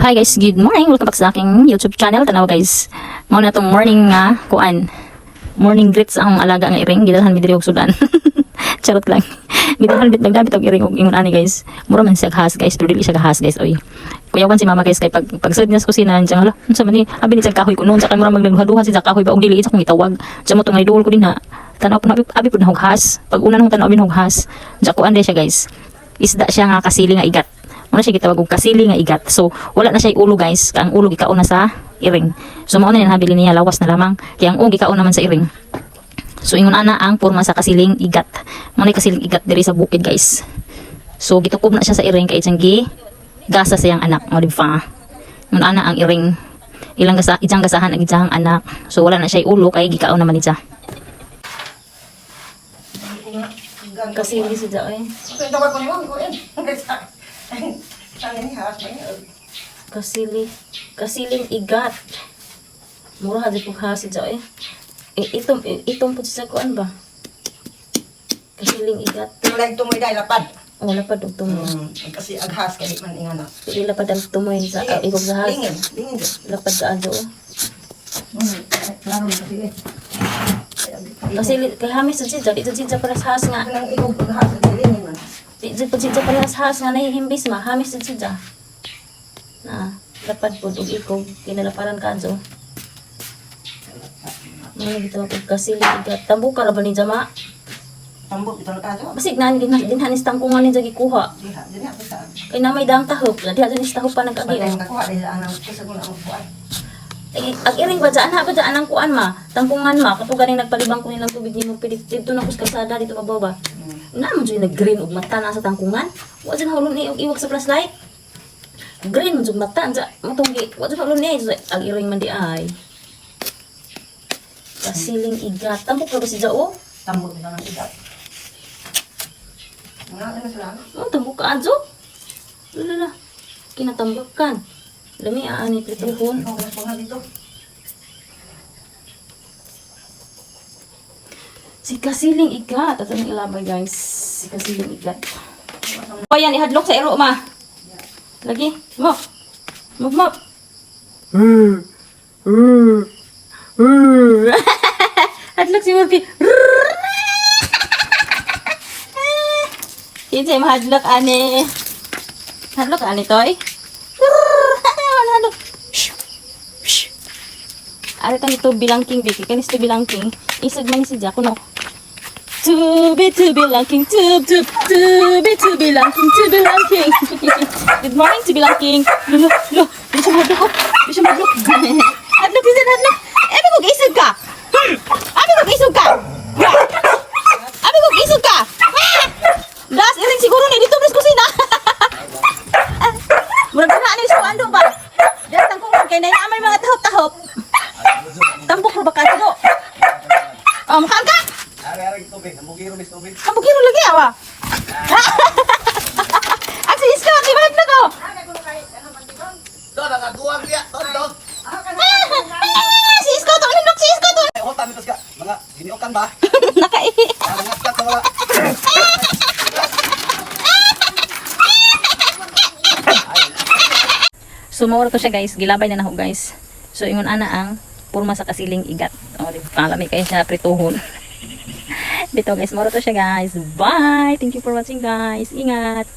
Hi guys, good morning. Welcome back sa aking YouTube channel. Tanaw guys. Mao na tong morning nga kuan. Morning greet sa akong alaga nga iring gidalhan mi diri og sudan. Charot lang. Gidalhan bit nagdabit og iring og ingon ani, guys. Mura man siya has, guys, pero dili siya has, guys, oy. Kuyawan si mama, guys, kay pag pagsud niya sa kusina diyan, hala, unsa man ni? Abi ni siya kahoy kuno sa kay mura magluha-luha siya kahoy ba og dili sa kong itawag. Diyan mo tong idol ko din ha. Tanaw po na abi pud na has. Pag una nung tanaw abi has. Diyan kuan siya, guys. Isda siya nga kasili nga igat. Muna siya gitawag og kasili nga igat. So, wala na siya ulo, guys. Ang ulo gikaon na sa iring. So, mao na nabili niya, lawas na lamang. Kaya ang ulo gikaon naman sa iring. So, ingon ana ang porma sa kasiling igat. Mao na kasiling igat diri sa bukid, guys. So, gitukob na siya sa iring kay iyang gi gasa sa iyang anak. O, di ba? Ingon ana ang iring. Ilang gasa, iyang gasahan ang iyang anak. So, wala na siya ulo kay gikaon naman niya. Kasili siya eh. Ito ko ni mo, ko eh. Ang ni has ba yun? Kasili. Kasiling igat. Mura ha di po hasi dyan eh. Eh, itong, itong po sa kuan ba? Kasiling igat. Tulay tumoy dai lapad. Oh, lapad og tumoy. Kasi aghas kay man ingana. Pili lapad ang tumoy sa igog sa has. Lingin, lingin. Lapad ka adyo. Oh. Klaro na kasi eh. Kasili kay hamis sa siya, di sa siya para sa has nga. Kanang igog aghas lingin man. Di sa siya para sa has nga nahihimbis ma, hamis sa siya. Na, lapad po og ikog kinalaparan ka adyo. Mga gitawag og kasiling igat. Tambuka ra ba ni jama? Tambok ito na kaso. Basig na din din hanis tangkungan ni gikuha. Diha, diha sa. Kay na may dang tahop, diha dyan is tahop pa nag-agi. Pagay Oh. nakakuha dahil anang kasi ko na ang kuan. Ay, ang iring ba dyan, ha ba dyan ang kuan ma? Tangkungan ma, kato ganing nagpalibang ko nilang tubig nimo pilit dito na kus kalsada dito babaw ba. Na mo dyan nag-green og mata na sa tangkungan. Wa dyan hulon ni og iwag sa flashlight. Green mo dyan mata dyan matunggi. Wa dyan hulon ni ang iring man di ay. Kasiling igat. Tambok na ba si Jao? Tambok ito ng igat. Mga ano sila? Oh, tambok ka adyo. Lala. Kinatambakan. Lami aani prituhon. Ikaw mas mga dito. Si Kasiling Igat. Ito ang ilabay, guys. Si Kasiling Igat. O yan, ihadlok sa iro, ma. Lagi. Mop. Mop, mop. Hadlok si Murphy. Kinsa mahadlok ani? Hadlok ani toy? Hadlok. Ari ta nito bilangking biki. Kanis to bilangking. Isog man ni si Jack no. Tubi tubi langking tub tub tubi tubi langking tubi langking. Good morning, tubi langking. Lo lo, di siya madlok oh. Di siya madlok. Hadlok siya, hadlok. Eh ko isog ka. Abi ko isog ka. Abi ko isog ka. Ah! Das iring siguro ni dito pres kusina. Murag na ani sa ando ba. Das tangkong kay na may mga tahop-tahop. Tambok ra ba ka do? Oh, makaan ka? Ari-ari tubig, ambugiro mis tubig. Ang bukiro lagi awa. At si Isko, di ba na ko? Do nakaduwag diya, tondo. Ah, si Isko to, inok si Isko to. Ay, hota mitos ka. Mga giniokan ba? Nakai. Ah, mga kat wala. So maura to siya, guys, gilabay na nako, guys. So ingon ana ang porma sa kasiling igat. O di ba lami kay siya prituhon. Dito guys, maura to siya, guys. Bye. Thank you for watching, guys. Ingat.